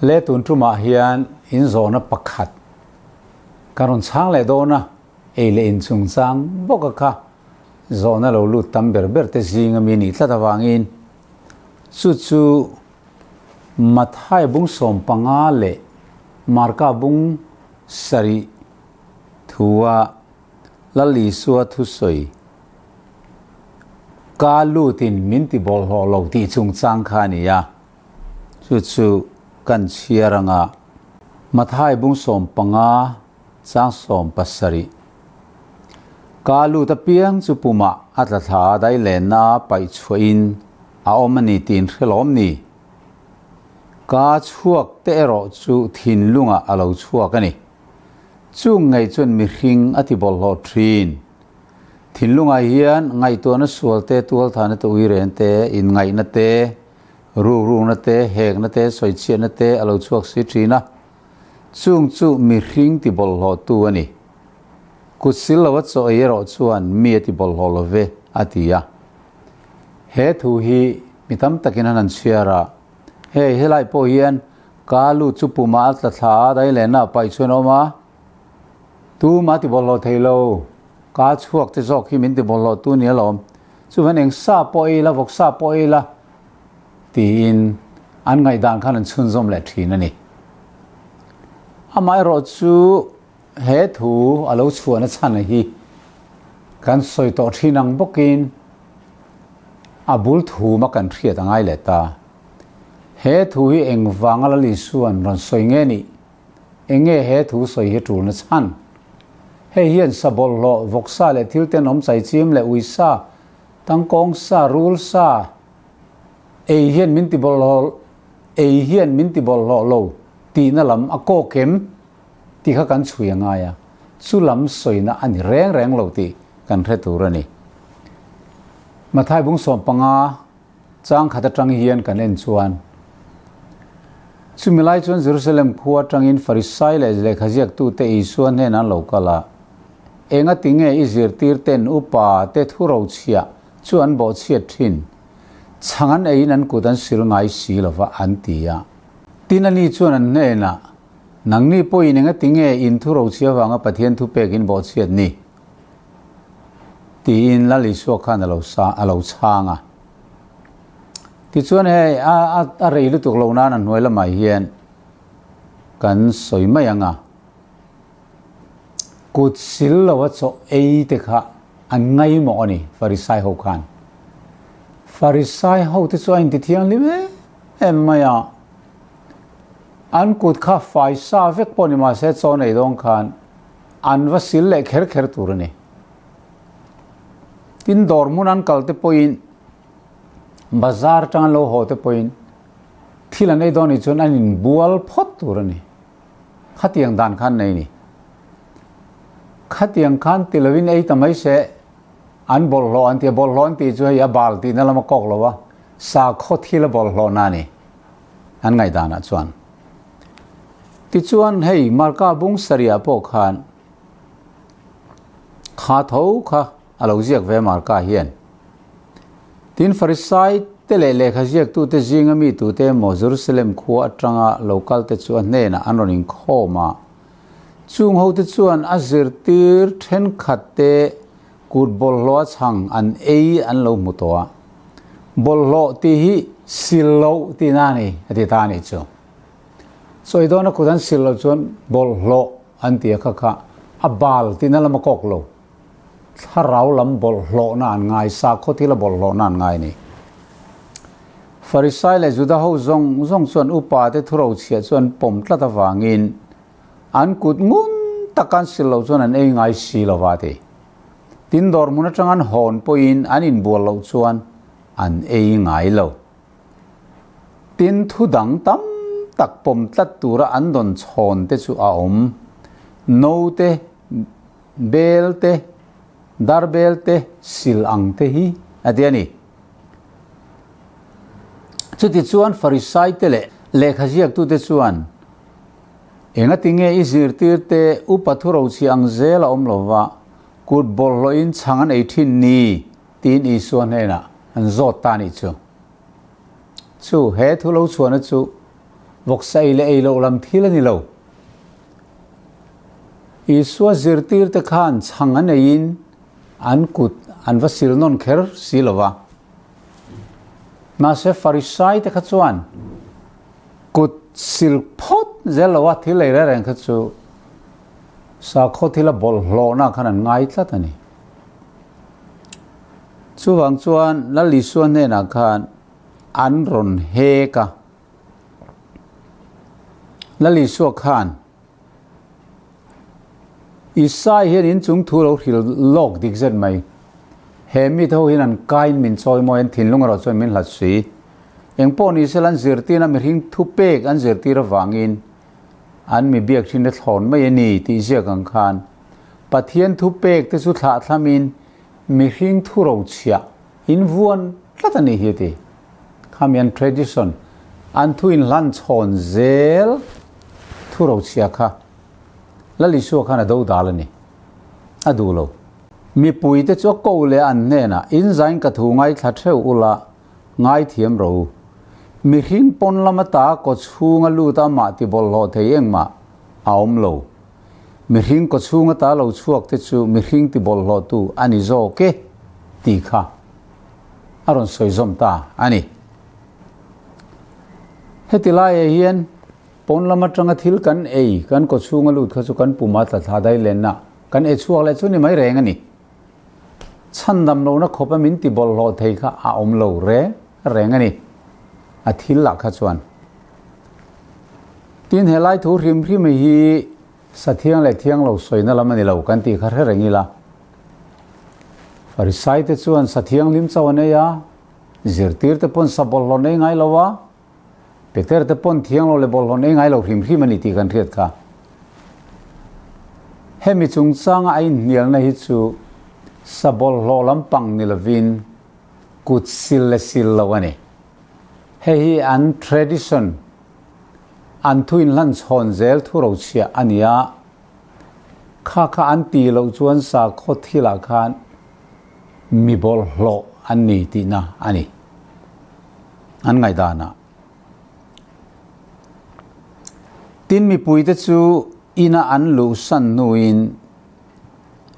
Le tun tumah hian in zawhna pakhat ka rawn chhang leh dawn a, ei leh in chungchang bawka kha zawhna lo lut tam ber ber te zing ami nih tlat avangin chu chu Mathai bung 15 leh Marka bung 7 thua Lal Isua thusawi ka lutin min ti bawlhhlawh lo tih chungchang kha a ni a, chu chu kan chhiar anga Mathai bung 15 chang 17 Ka lut apiang chu pumah a tla thla a dai lenna paih chhuahin a awm a ni tiin hre lawm ni. Ka chhuak te erawh chu thinlungah a lo chhuak a ni. Chung ngei chuan mihring a ti bawlhhlawh thin. Thinlungah hian ngaihtuahna sual te, tualthahna te, uiren te, inngaihna te, rukrukna te, hekna te, sawichhiatna te a lo chhuak si thin a. Chung chu mihring ti bawlhhlawhtu a ni. Kut sil lo a chaw ei erawh chuan mi a ti bawlhhlawh lo ve, a ti a. He thu hi mi tam takin an han chhiar a, hei helai pawh hian Ka lu chu pumah a tla thla a, dai lehna a paih chuan a awm a, Tuma ti bawlhhlawh thei lo, ka chhuak te zawk hi min ti bawlhhlawh tu ni alawm, chuvan eng sa pawh ei la, vawk sa pawh ei la, tiin an ngaihdan khan an chhunzawm leh thin a ni. Amaherawh chu he thu a lo chhuahna chhan hi kan sawi tawh thin ang bawkin a bul thuma kan hriat a ngai leh ta. He thu hi engvanga Lal Isua'n rawn sawi nge nih? Enge he thu sawi hi tulna chhan? Hei hian sa bawlhhlawh, vawksa leh thil tenawm chaichim leh uisa, tangkawng sa, rul sa ei hian min ti bawlhhlawh ei hian min ti bawlhhlawh lo tihna lam a kawk em tih kha kan chhui a ngai a, chu lam sawina a ni reng reng lo tih kan hre tur a ni. Mathai bung 15. Chang khat atang hian kan en chuan, chumi lai chuan Jerusalem khua atangin Farisai leh lehkhaziaktute Isua hnenah an lo kal a, Enga tinge i zirtirten upa te thu rochhiah chu an bawhchhiat thin? Chhang an eiin an kut an sil ngai si lo va, an ti a. Tin, ani chuan an hnenah, Nangni pawhin enga tinge in thu rochhiah avanga Pathian thupek in bawhchhiat ni? Tiin Lal Isua khan a lo sa a lo chhang a. Tichuan hei a a a rei lutuk lo nan a hnuai lamah hian kan sawi mai ang a. Kut sil lo a chaw ei te kha an ngaimawh a ni Farisai ho khan. Farisai ho te chu a inti thianghlim em em mai a. An kut kha fai sa vek pawh ni mahse chaw nei dawn khan An va sil leh kher kher tur a ni. Tin, dawr hmun an kal te pawhin, bazar atang an lo haw te pawhin thil an ei dawn nih chuan an inbual phawt tur a ni. Khatiang dan khan nei ni. Khatiang khan ti lovin ei ta mai se, an bawlhhlawh an ti a, bawlhhlawh an tih chu hei a bal tihna lam a kawk lo a, sakhaw thil a bawlhhlawhna a ni an ngaihdanah chuan. Tichuan hei Marka bung sarihah pawh khan kha tho kha a lo ziak ve Marka hian. Tin Farisai te leh lehkha ziaktute zinga mi tute emaw Jerusalem khua atanga lo kalte chu a hnenah an rawn inkhawm a. Chung hote chuan a zirtir thenkhat te kut bawlhhlawh a chhang an ei an lo hmu tawh a. Bawlhhlawh tih hi sil loh tihna a ni a ti ta a nih chu. Sawi dawna kut an sil loh chuan bawlhhlawh an ti a kha kha a bal tihna lam a kawk lo. Thlarau lam bawlhhlawhna an ngai, sakhaw thila bawlhhlawhna an ngai a ni. Farisai leh Juda ho zawng zawng chuan upa te thurochhiah chu an pawm tlat avangin an kut ngun taka an sil loh chuan an ei ngai si lo va ti. Tin dawr hmun atang an hawn pawhin an inbual loh chuan an ei ngai lo. Tin thu dang tam tak pawm tlat tura an dawn chhawn te chu a awm. No te, bel te, darbel te, sil ang te hi a ti a ni. Chutichuan Farisai te leh lehkha ziaktute chuan, Engatinge i zirtirte upa thurochhi ang zel a awm lova, kut bawlhhlawhin chhang an ei thin ni? tiin Isua hnenah an zawt ta a nih chu. Chu he thu lo chhuahna chu Vawksa ei leh ei loh lam thil a ni lo. Isua zirtirte khan chhang an eiin an kut an va sil nawn kher si lo va. Mahse Farisai te kha chuan kut sil phawt zel lo a thil ei reng reng kha chu sakhaw thila bawlhhlawhna khan an ngai tlat a ni. Chuvang chuan Lal Isua hnenah khan an rawn hek a. Lal Isua khan Isai hian inchung thu lo hril lawk dik zet mai. He mite ho hian an kain min chawi mawi, an thinlung erawh chuan min hlat si. Eng pawh ni sela an zirtirna mihring thupek an zirtir avangin an mi biak thin te thlawn mai a ni tih ziak ang khan Pathian thupek te chu thlahthlamin mihring thurochhiah in vuan tlat a nih hi a ti. Khami an tradition, an thu inhlan chhawn zel thu rochhia kha Lal Isua khan a do dal a ni. A duh lo. Mipuite chu a ko leh an hnenah, Inzain ka thu ngaithla theuh ula, ngaithiam rawh u. Mihring pawn lam ata kaw chhunga lut a mah ti bawlhhlawh thei engmah a awm lo. Mihring kaw chhung ata lo chhuak te chu mihring ti bawlhhlawhtu a ni zawk e, tih kha a rawn sawi zawm ta a ni. Heti laiah hian pawn lam atanga thil kan ei, kan kaw chhunga lut kha chu kan puma tla thla dai lenna kan e chhuak leh chu ni mai reng a ni. Chhandam lohna khawpa min ti bawlhhlawh thei kha a awm lo reng reng a ni, a thil lah kha chuan. Tin, he lai thu hrim hrim hi sa thiang leh thiang lo sawina lam a ni lo kan tih kha hre reng ila. Farisai te chuan sa thianghlim chauh an ei a, zirtir te pawn sa bawlhhlawh an ei ngai lo a, Peter te pawn thiang lo leh bawlhhlawh an ei ngai lo hrim hrim a ni tih kan hriat kha. Hemi chungchanga a inhnialna hi chu sa bawlhhlawh lampang ni lovin kut sil leh sil lo a ni. Hei hi an tradition, an thu inhlan chhawn zel thu rochhiah a ni a, kha kha an tih loh chuan sakhaw thilah khan mi bawlhhlawh an ni tihna a ni. An ngaihdanah. Tin mipuite chu ina an luhsan hnuin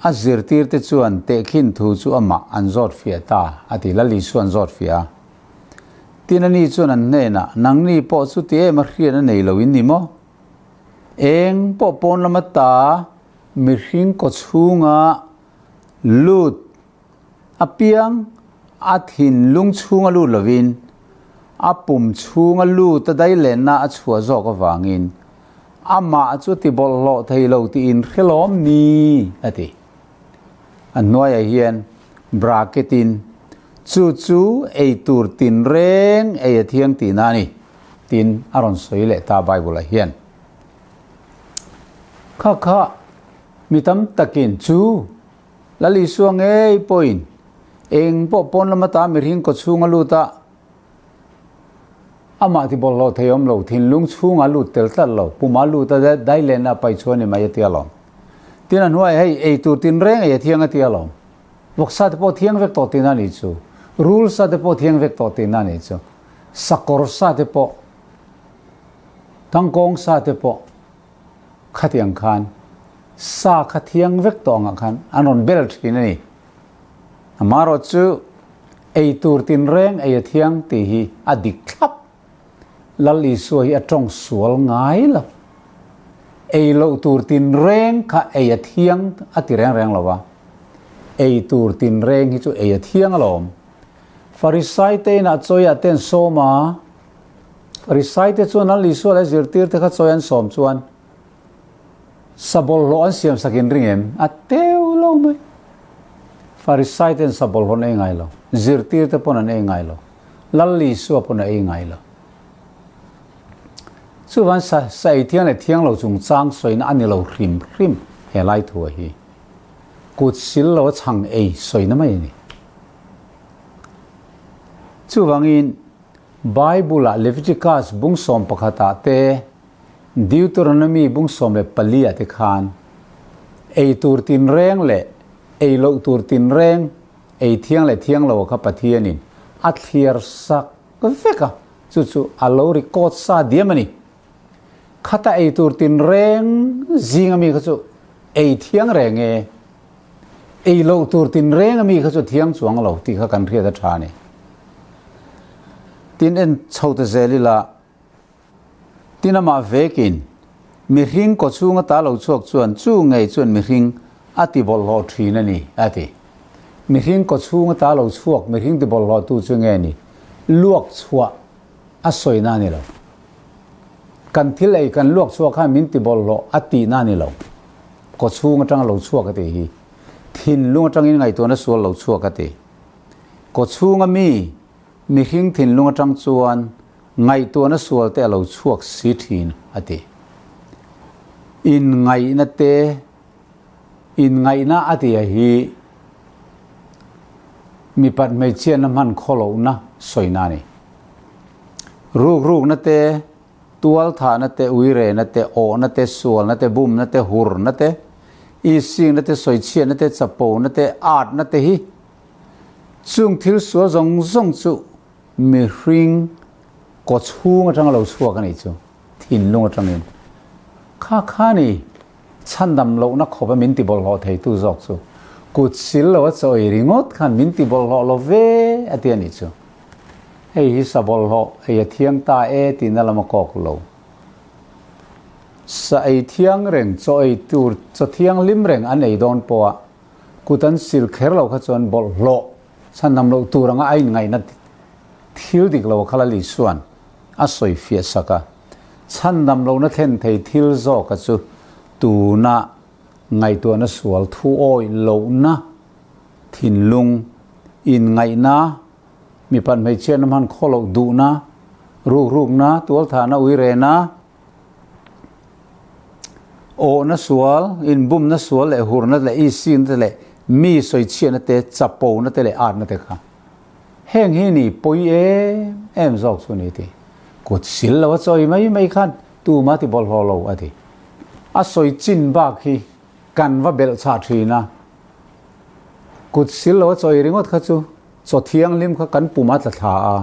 a zirtirte chuan tehkhin thu chu amah an zawt fiah ta a ti. Lal Isua an zawt fiah a. Tin ani chuan an hnenah, Nangni pawh chu ti em a hriat a nei lo in ni maw? Eng pawh pawn lama ta mihring kaw chhunga lut apiang a thinlung chhunga lut lovin a pum chhunga lut a dailenna a chhuah zawk avangin amah chu ti bawlhhlawh thei lo tiin hre lawm ni a ti. A hnuaiah hian bracket in chu chu ei tur tinreng ei a thiang tihna a ni. Tin, a rawn sawi leh ta Bible-ah hian, Kha kha mi tam takin chu Lal Isua ngei pawhin eng pawh pawn lam ata mihring kaw chhunga lut a, amah ti bawlhhlawh thei awm lo, thinlung chhunga lut tel tlat lo, puma lut a dailehna a pai chhuah ni mai a ti alawm. Tin, a hnuaiah hei ei tur tinreng ei a thiang a ti alawm. Vawksa te pawh thiang vek tawh tihna a nih chu. Rul sa te pawh thiang vek tawh tihna a nih chu. Sakawr sa te pawh, tangkawng sa te pawh khatiang khan sa kha thiang vek tawh angah khan an rawn bel thin a ni. Amaherawh chu ei tur tinreng ei a thiang tih hi a dik thlap. Lal Isua hi a tawng sual ngai lo. Ei loh tur tinreng kha ei a thiang a ti reng reng lo va. Ei tur tinreng hi chu ei a thiang alawm. Farisai te inah chawi ah te an sawm a, Farisai te chuan Lal Isua leh zirtir te kha chawi an sawm chuan sa bawlhhlawh an siam sak in ring em? A teu lo mai. Farisai ten sa bawlhhlawh an ei ngai lo, zirtir te pawn an ei ngai lo, Lal Isua pawn a ei ngai lo. Chuvan sa sa ei thiang leh thiang lo chungchang sawina a ni lo hrim hrim he lai thu a hi. Kut sil lo a chhang ei sawina mai a ni. Chuvangin, Bible-ah Leviticus bung sawm pakhatah te, Deuteronomy bung 14 ah te khan ei tur tinreng leh ei loh tur tinreng, ei thiang leh thiang lo kha Pathianin a thliar sak vek a, chu chu a lo record sa diam a ni. Khata ei tur tinreng zinga mi kha chu ei thiang reng e, ei loh tur tinreng ami kha chu thiang chuang lo tih kha kan hriat a tha a ni. Tin en chho ta zel ila, tin amah vekin mihring kawchhung ata lo chhuak chuan chu ngei chuan mihring a ti bawlhhlawh thin a ni, a ti. Mihring kawchhung ata lo chhuak mihring ti bawlhhlawhtu chu nge ni? Luak chhuah a sawina a ni lo. Kan thil ei kan luak chhuak khan min ti bawlhhlawh a tihna a ni lo. Kawchhung atanga lo chhuak a tih hi. Thinlung atangin ngaihtuahna sual lo chhuak a ti. Kawchhunga mi mihring thinlung atang chuan ngaihtuahna sual te a lo chhuak si thin a ti. Inngaihna te, inngaihna a tih hi mipat hmeichhiatna hman khawlohna sawina a ni. Rukrukna te, tualthahna te, uirehna te, awhna te, sualna te, bumna te, hurna te, isingna te, sawichhiatna te, chapona te, atna te hi chung thil sual zawng zawng chu mihring kawchhung atanga lo chhuak a nih chu, thinlung atangin. Kha kha ni chhandam lohna khawpa min ti bawlhhlawh theitu zawk chu kut sil lo a chaw ei ringawt khan min ti bawlhhlawh lo ve a ti a nih chu. Hei hi sa bawlhhlawh ei a thiang ta e tihna lam a kawk lo. Sa ei thiang reng, chaw ei tur, chaw thianghlim reng an ei dawn pawha kut an sil kher lo kha chuan bawlhhlawh chhandam loh tur anga a inngaihna thil dik lo kha Lal Isua'n a sawi fiah sak a. Chhandam lohna thlen thei thil zawka chu tuna ngaihtuahna sual thu awih lohna thinlung, inngaihna, mipat hmeichhiatna hman khaw loh duhna, rukrukna, tualthahna, uirehna, awhna sual, inbumna sual leh hurna leh isina te leh mi sawichhiatna te, chapona te leh atna te kha. Heng hi ni pawi em em zawk chu ni ti. Kut sil lo a chawi mai mai khan tuma ti bawlhhlawh lo a ti. A sawi chin bak hi kan va belh chah thin a. Kut sil lo a chawi ringawt kha chu chaw thianghlim kha kan pum a tla thla a,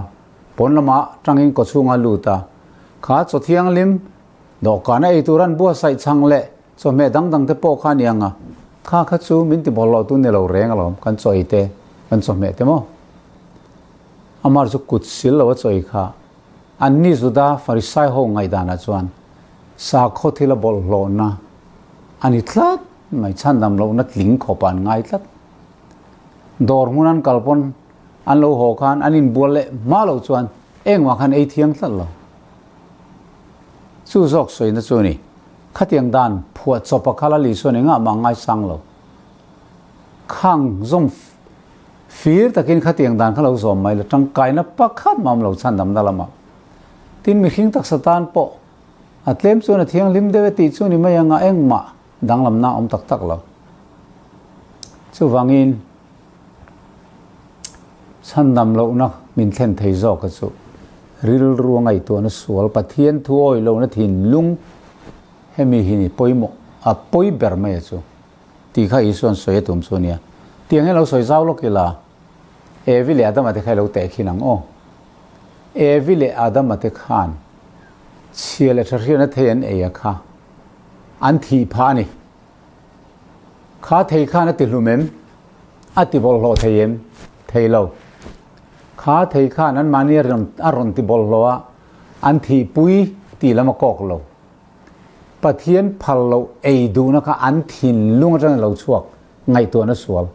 pawn lamah tangin kawchhung a lut a. Kha chaw thianghlim dawhkan a ei tur an buatsaih chhang leh Chawhmeh dang dang te pawh kha a ni ang a, kha kha chu min ti bawlhhlawh tu ni lo reng alawm, kan chaw ei te, kan chawhmeh te maw? Amar chu kut sil lo a chaw ei kha. Anni Juda Farisai ho ngaihdanah chuan sakhaw thila bawlhhlawhna a ni tlat mai, chhandam lohna tling khawpah an ngai tlat. Dawr hmun an kal pawn an lo haw khan an inbual leh hma loh chuan engmah khan ei thiang tlat lo. Chu zawk sawina chu a ni. Khatiang dan phuah chawpa kha Lal Isuan engah mah ngaisang lo. Khang zawm fir takin khatiang dan kha lo zawm mai la, tangkaina pakhat mah awm lo chhandamna lamah. Tin, mihring taksa tan pawh a tlem chuan a thianghlim deuh e tih chu ni mai anga engmah danglamna awm tak tak lo. Chuvangin chhandam lohna min thlen thei zawka chu rilru a ngaihtuahna sual Pathian thu awih lohna thinlung hemi hi ni pawimawh a pawi ber mai a chu tih kha Isua'n sawi a tum chu a nia. Tiang hian lo sawi zau lawk ila Evi leh Adama te kha i lo teh khin ang aw. Evi leh Adama te khan chhia leh tha hriatna thei an ei a kha an thih phah a ni. Kha thei khan a ti hlum em? A ti bawlhhlawh thei em? Thei lo. Kha thei khan anmahni a rawn a rawn ti bawlhhlawh a, an thihpui tih lam a kawk lo. Pathian phal loh ei duhna kha an thinlung atangin a lo chhuak, ngaihtuahna sual.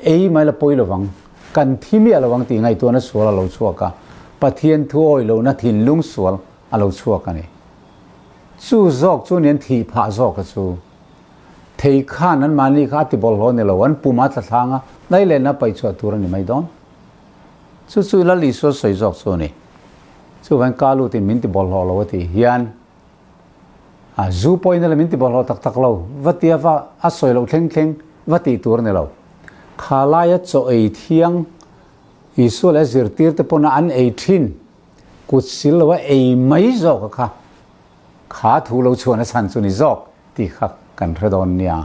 Ei mai la pawi lovang, kan thi miah lovang tih ngaihtuahna sual a lo chhuak a, Pathian thu awih lohna thinlung sual a lo chhuak a ni. Chu zawk chu nen thih phah zawk a chu. Thei khan an mahni kha a ti bawlhhlawh ni lo, an pum a tla thlang a, hnai lehna paih chhuah tur a ni mai dawn. Chu chu Lal Isua sawi zawk chu a ni. Chuvangin ka lutin min ti bawlhhlawh lo a tih hian a zu pawhin ala min ti bawlhhlawh tak tak lo, va tia va a sawi loh thleng thleng va tih tur a ni lo. Kha laia chaw ei thiang Isua leh a zirtirte pawna an ei thin Kut sil lo a ei mai zawk a kha, kha thu lo chhuahna chhan chu ni zawk tih kha kan hre dawn nia.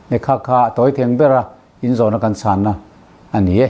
Lehkha kha a tawi theng ber a, inzawhna kan chhanna a ni e.